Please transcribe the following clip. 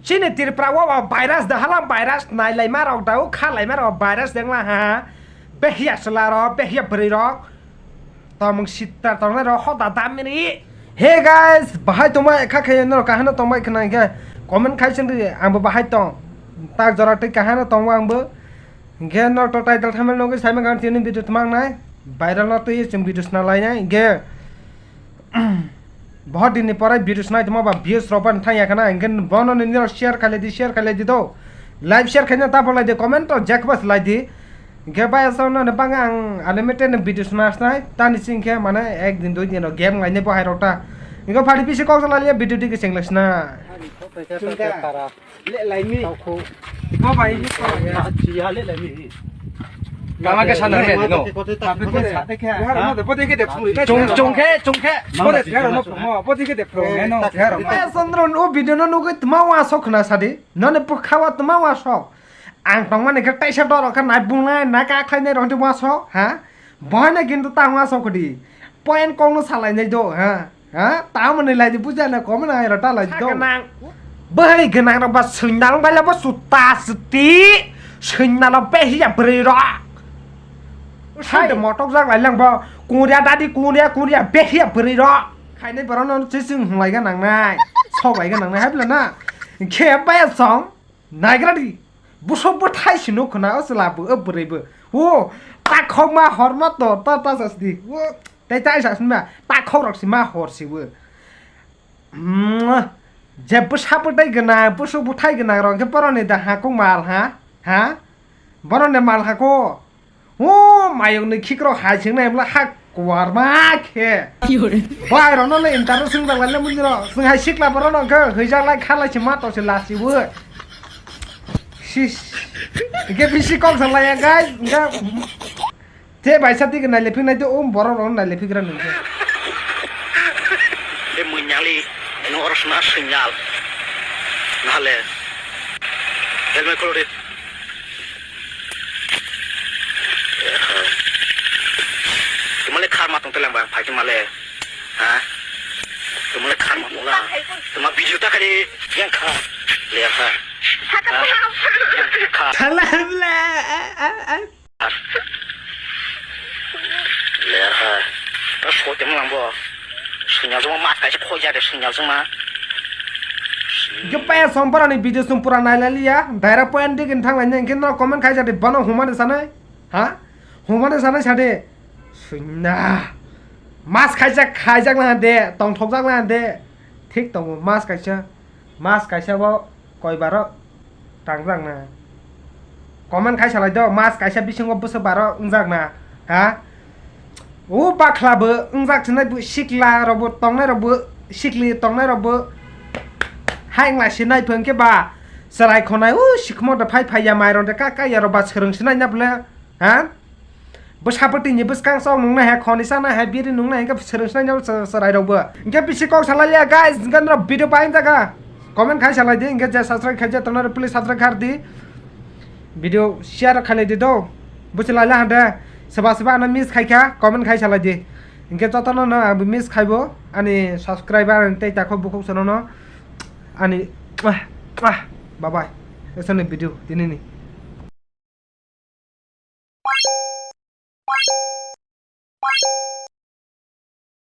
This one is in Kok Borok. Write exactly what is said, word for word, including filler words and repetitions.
Chini Tripura o virus da hala virus nailaima rok da o khalaima rok virus dengla ha. Behia chwla rok, behia bwrwi rok. Tomung sitra tongnai rok hoda damiri. Hey guys, bahai tongma ekha khe norok kahana tongma ekha nang khe comment khai chwng di, ang bo bahai tong. Tak jora tei kahana tongma ang bo. Hingkhe norok to title thumbnail nugwi sai mankha tini video tongma nai. Viral no twi chwng video sna lainai. Hingkhe Bohot din ni pore video swnai tongma ba views rok ban thang ya khana, hingkhe bono nini rok share khailai di, share khailai di do. Live share khaina ta bolai di, comment to jekba slai di. Hingkhe bai aswk no bang ang unlimited ni video swnai swnai, tani sing khe mane ek din dui din rok game lainai bo hai rok ta. Hingkhe phari bisi kok salai liya video di khe cheng lai sna. Chungka. Le laimi. Tau khu. Bo bai ni ko. Chiya le laimi. Kama ke sana me no. Tapi ko sa te khe. Yar no de, bo de ke de phu. Chung, chung khe, chung khe. Bo de khe no phu mo, bo de ke de phu. No khe no. Eh, Sandro, o video no nugwi tma wa sok khna sadi. Noni pukhawa tma wa sok. Ang tongmani khe taisa doro khe nai bungnai, na ka khlainai rong tma sok, ha? Bohai na kintu tang wa sok di. Point kong no salai nai do, ha? Ha? Tamo ni lai di buja na kom na ro ta lai do. Gwnang. Bahai gwnang rok ba swinnal bai la ba suta suti. Swinnal bai hiya bwrwi rok. Hai de motok jak lai lang bo. Kuria dadi kuria kuria be hiya bwrwi rok. Khainai borok no chising hunglai ga nang nai. Sok lai ga nang nai hai bla na. Khe bai song. Naigra di. Busok bo thai sino khna o chwla bo o bwrwi bo. O takhok ma horma to ta ta sas di. O. Tei tai sa sinba, takhok rok si ma hor sibo. Mwah. Je bwsa bwtai gwnang, bwswk bwthai gwnang rok khe boroni da ha kung mal ha? Ha? Boroni mal ha ko? O mayung ni khikrok hai sing nai mla ha kuar ma khe. Bai rok no le interview sing jak lai le muni rok. Sing hai sikla borok no khe hoi jak lai kha lai si ma to si la sibo. Sis. Ge bisi kok sa lai ya guys. Ge Te bai sa tike nai le phik nai te um borok rok nai le phik ra nung khe. Be munyali no oro sna sinyal. Nahale. Helmet kholo de. Tumale khar ma tong telang ba phai tumale. Ha? Tumale khar ma tong la. Tuma video ta khali yang kha. Le kha. Kha. Salam la. Ler hai. Ta soi temo nang bo. Sinyal joma ma kaisa khoi ja de sinyal joma. Ge pa som para ni video sum pura nai lai liya. Daira point dik in thang lai nang kin no comment khai ja de bono huma de sanai. Ha? Huma de sanai sa de. Sunya. Mas khai ja khai jak na de, tong thok jak na de. Thik tongo mas kaisa. Mas kaisa bo koi baro tangjak na. Comment khai salai do, mas kaisa bisingo bwswk baro wngjak na, ha? O bakhla bo wngjak sinai bo sikla rok bo tongnai rok bo sikli tongnai rok bo hai wngla sinai phwng khe ba chwrai khonai o sikmo de phai phai ya mairon de ka ka ya rok ba swrwng sinai na bwle, ha? Bwsa bwtwi ni bwskang sok nung nai hai, khoni sa nai hai, biri nung nai hai, hwnkhe swrwng swrwng jagao chwrai rok bo. Hwnkhe bisi kok salai liya guys, hwnkhe norok video pain jaga comment khai salai di, hwnkhe je subscribe khai je tongnai rok please subscribe khai di. Video share khai lai di do. Buchi lai la hande. Soba soba ano miss khai kha comment khai salai di. Hwnkhe jotono no ang miss khai bo ani subscriber ani tei takhok bukhuk sono no ani ah ah bye bye. Esani video tini ni.